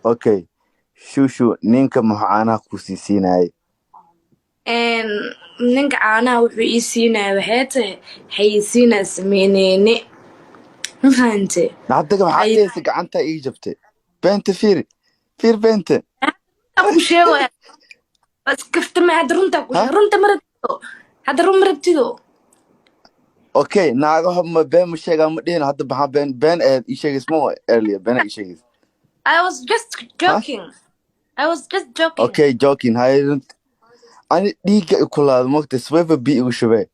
Okay, Shushu, ninka muxuu caanaha ku sii siinayay? Ninka caanaha wuxuu ii siinaya waxay tahay xayeysiinaa sameyneyne, ma fahante? Haddaga maxaa dhehaysa? Gacanta ii jabtay. Beenta fiiri, fiir beenta. Ku sheegaya iskaftama hadda, runtaa ku Ha? sheeg, runta ma rabtido hadda, run ma rabtido. Okay, naagaha ma been ma sheegaa? Ma dhihin hadda. Maxaa been been ahayd ii sheegays ma earlier beena ii sheegays? I was just joking. I was just joking. Okay, joking. Hay, ani dhiigga i kulaado mogta swefa bi igu shubee.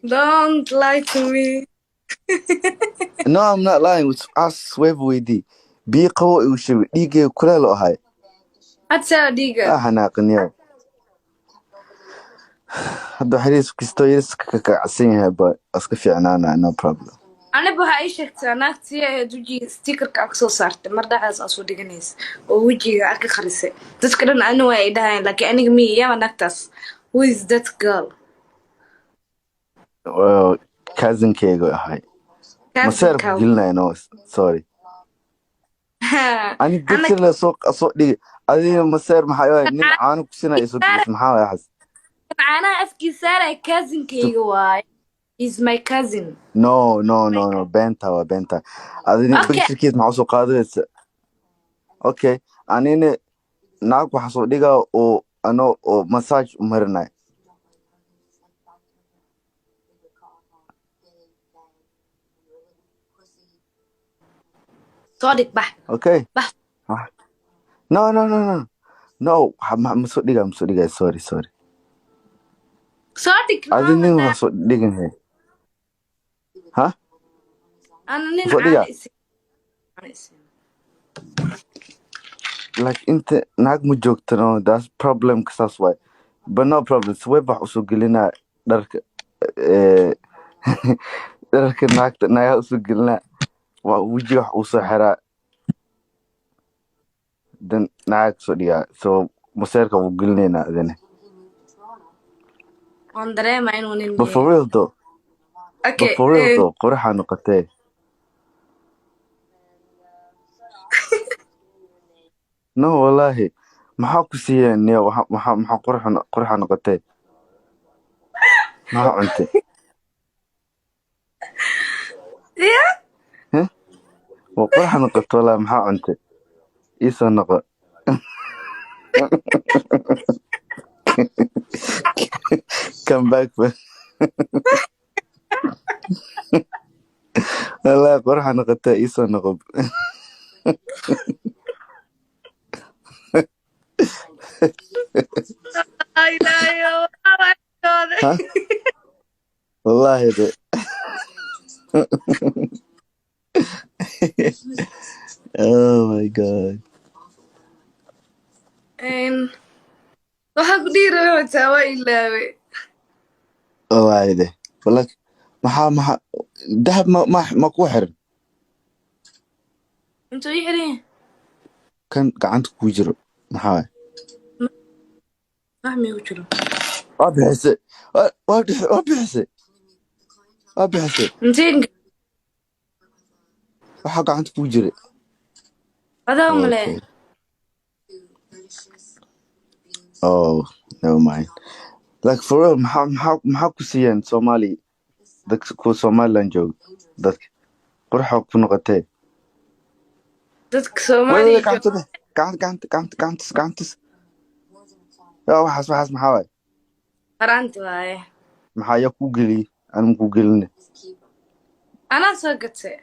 Don't lie to me. No, I'm not lying. As swefa weydii, biyo qabo igu shubay, dhiiggayga kuleel u ahay. Hadda dhiiga. Ah, xanaaqiniyow. Hadda xiriis kastoo yaris ka kacsan yahay, but iska fiicnaana, no problem. Aniba waxaa ii sheegtaa naagtii ahayd wejiga stickerka aa kasoo saartay mar dhexdaas aa soo dhiganaysa oo wejiga aa ka qarisay dadka dhan. Ani waa ay dhahayaan, laakiin aniga miya yaaba naagtaas? Who is that girl? Well, cousinkeyga ahay, maseer ku Cousinka. gelinaya. No, sorry, ani picture la soo dhigay, adiga maseer maxaa waay? Nin caano ku sinaya soo gelis, maxaa waay waxaas? Caanaha afkii saaraya cousinkayga waaye. He's my cousin. No, no, no, no, beenta waa beenta. Adina Okay. picturekiis maxaa usoo qaadaysa? Okay, anina naag waxaa soo dhigaa oo ano oo massage u marinaya. Soo dhig, bax. Okay. Bax. Ah. No, no, no, no, no, ma soo dhigaa, ma soo dhigaa, sorry, sorry. Soo dhig. Adi nin wax soo dhigan he ha. Ana nin soo dhigaa. Caano isi caano isi. Like inta naag ma joogto, no, that's problem ka saas waay, but no problem. Sweeb wax usoo gelinaa dharka, dharka naagta naagaha usoo gelinaa, waa wejiga wax usoo xiraa, dan naag soo dhigaa, so maseerka wuu gelinaynaa adina. Waan dareemaa inuu nin But for yahay. real though, but Okay. for real though, qoraxaa noqotee. No, wallahi, maxaa ku siiyeen niyo? Maxaa qoraxa noqotee? Maxaa cuntay? Yeah. Heh? Waa qoraxa noqoto wallahi, maxaa cuntay? Iisoo noqo. Come back, man. Wallahi qoraxa noqotee, iisoo noqo. Ay, ilaahayow, waa xishooday. Ha, wallahi de. Oh my God. Waxaa ku dhihi rabay xitaa waa ilaaway. Wallahi de, wallahi maxaa dahab ma ku xiran? Intuu ii xiran yahay? Kan gacanta ku jiro maxaa waay? Wax miigu jiro. Waa bixisay, waa bixisay, waa bixisay. Intee? Waxaa gacanta ku jira. Adaa male. Okay, oh, never mind. Like for real, maxaa ku siiyeen Somali dadka kuwa Somaliland jooga? Dadka qurxa ku noqotee. Dadka Wait, Soomaaliya jooga. Gacanta dheh, gacanta, gacanta, gacanta, gacantas, gacantas. Yaa waxaas maxaa waay? Faraanti waaye. Maxaa yaa kuu geliyey? Anima kuu geline. Anaa soo gatay.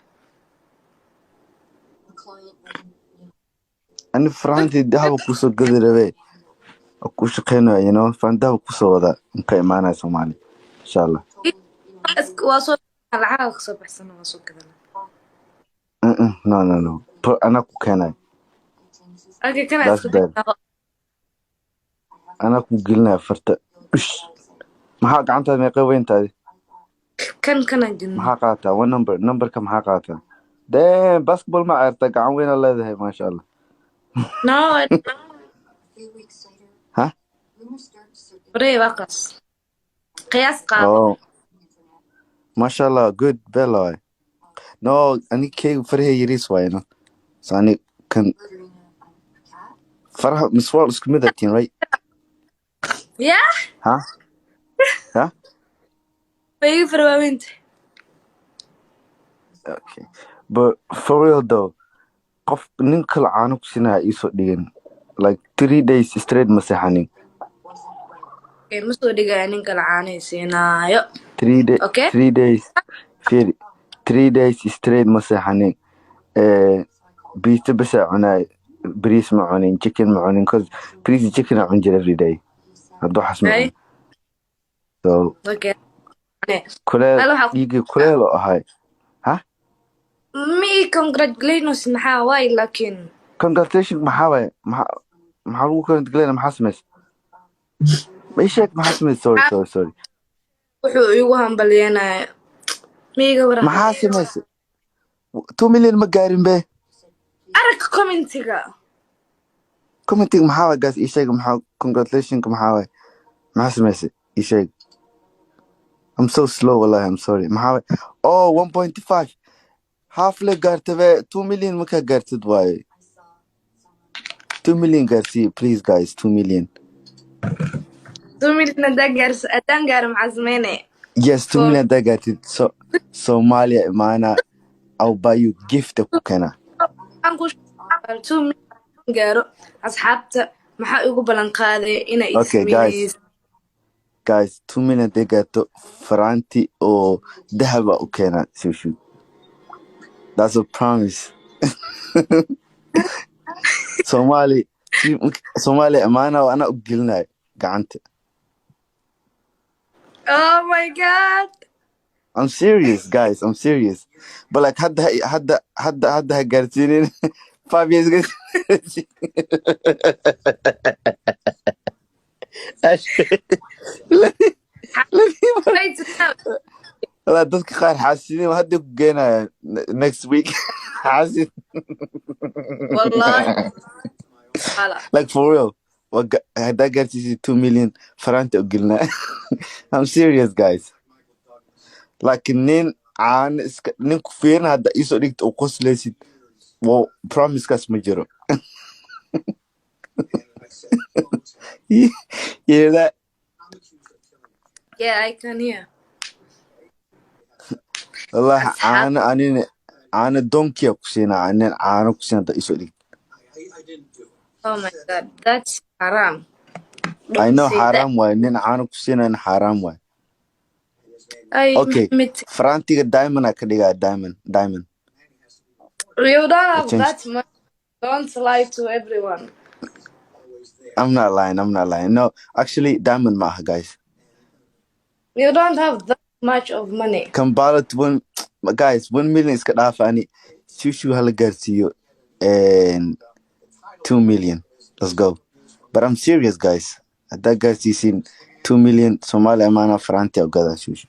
Ani faraantii dahaba kusoo gadi rabee oo ku shaqeynayo, faraan dahaba kusoo wadaa inka imaanaya Soomaali insha Allah. Waa soo lacaga kasoo baxsana, waa soo gadana. No, no, no, anaa ku keenayo. Okay, kana That's isku bad. xirnaa. Anaa ku gelinaya farta. Ush, maxaa gacantaada meeqa weyntaadi? Kan kana gelin. Maxaa qaataa? One number, numberka maxaa qaataa? Damn, basketball ma ciyaartaa? Gacan weyna leedahay, maasha Allah. No. Ha. Waree, waa kaas, qiyaas qaado. Oh, maasha Allah, good bella waay. No, ani keyga faraha yariis waaye, no. So ani kan faraha miswaal isku mid atiin, right? Yeah. Ha ha. Way iga farwaaweynta. Okay, but for real though, qof nin kale caano ku siinaya iisoo dhigin, like 3 days straight ma seexanin. Okay, ma soo dhigaya nin kale caanay siinaayo. 3 day. Okay. 3 days, fiiri, 3 days straight ma seexanin. Pizza basa cunaay, bariis ma cunin, chicken ma cunin, 'cause bariis iyo chicken aa cun jira every day. Hadda waxaas ma Hay. cunin, so Okay. kuleel. Hal waxaa Dhiigii kuleel oo ahay, ha. Ma ii congratulations, maxaa waay laakiin? Congratulation maxaa waaye? Maxaa lagu congratulate? Maxaa samaysay? Ma ii sheeg maxaa samaysay? Sorry, sorry, sorry. Wuxuu iigu hambalyeynaya ma iga waran? Maxaa samaysay? 2 million ma gaarin be. Arag commentiga. Commenting maxaa waay, guys? Ii sheeg maxaa congratulationka maxaa waay? Maxaa samaysay? Ii sheeg. I'm so slow, wallahi, I'm sorry. Maxaa waay? Oh, 1.5, half le gaartabe. 2 million markaa gaartid waaye. 2 million gaarsii, please, guys, 2 million. 2 million haddaan gaars, haddaan gaaro, maxaa sameynaya? Yes, 2 For million haddaa gaartid, so Soomaaliya imaana, I'll buy you gift ku keena. Aan ku 2 million gaaro, asxaabta maxaa igu ballan qaaday inay ii Okay, guys. sameynayso? Guys, 2 million hadday gaarto, faranti oo dahaba u keena Shushu. That's a promise. Somali Soomaaliya imaana, anaa u gelinayo gacanta. Oh my God. I'm serious, guys, I'm serious. But like hadda hadda hadda hadda ha gaarsiinin, 5 years ago. Right now. Walaa dadka qaar xaasidin hadda ku geenaya next week xaasid. Wallahi wala. Like for real, haddaa gaarsiisid 2 million, faraanta u gelinaa. I'm serious, guys. Laakiin nin caano iska nin ku fiirin hadda iisoo dhigta u qoslaysid, well, promisekaas ma jiro. You hear that? Yeah, I can hear. Wallahi. Asxaab. Caano anina caano donkey ku siinaa, nin caano ku siina hadda iisoo dhigta. Oh my God, that's haram. I Don't know. say that. Xaaraam waaye, nin caano ku siinayna xaaraam waaye. Ay. Okay. Maxamed. Farantiga diamond aa ka dhigaa, diamond, diamond. You don't I have changed. that much. Don't lie to everyone. I'm not lying, I'm not lying. No, actually diamond maaha, guys. You don't have that much of money. Kambala one, guys, 1 million iska dhaafa. Ani Shushu hala gaarsiiyo and 2 million, let's go. But I'm serious, guys, haddaa gaarsiisin 2 million, Soomaali amaana, faranti ugadaa Shushu.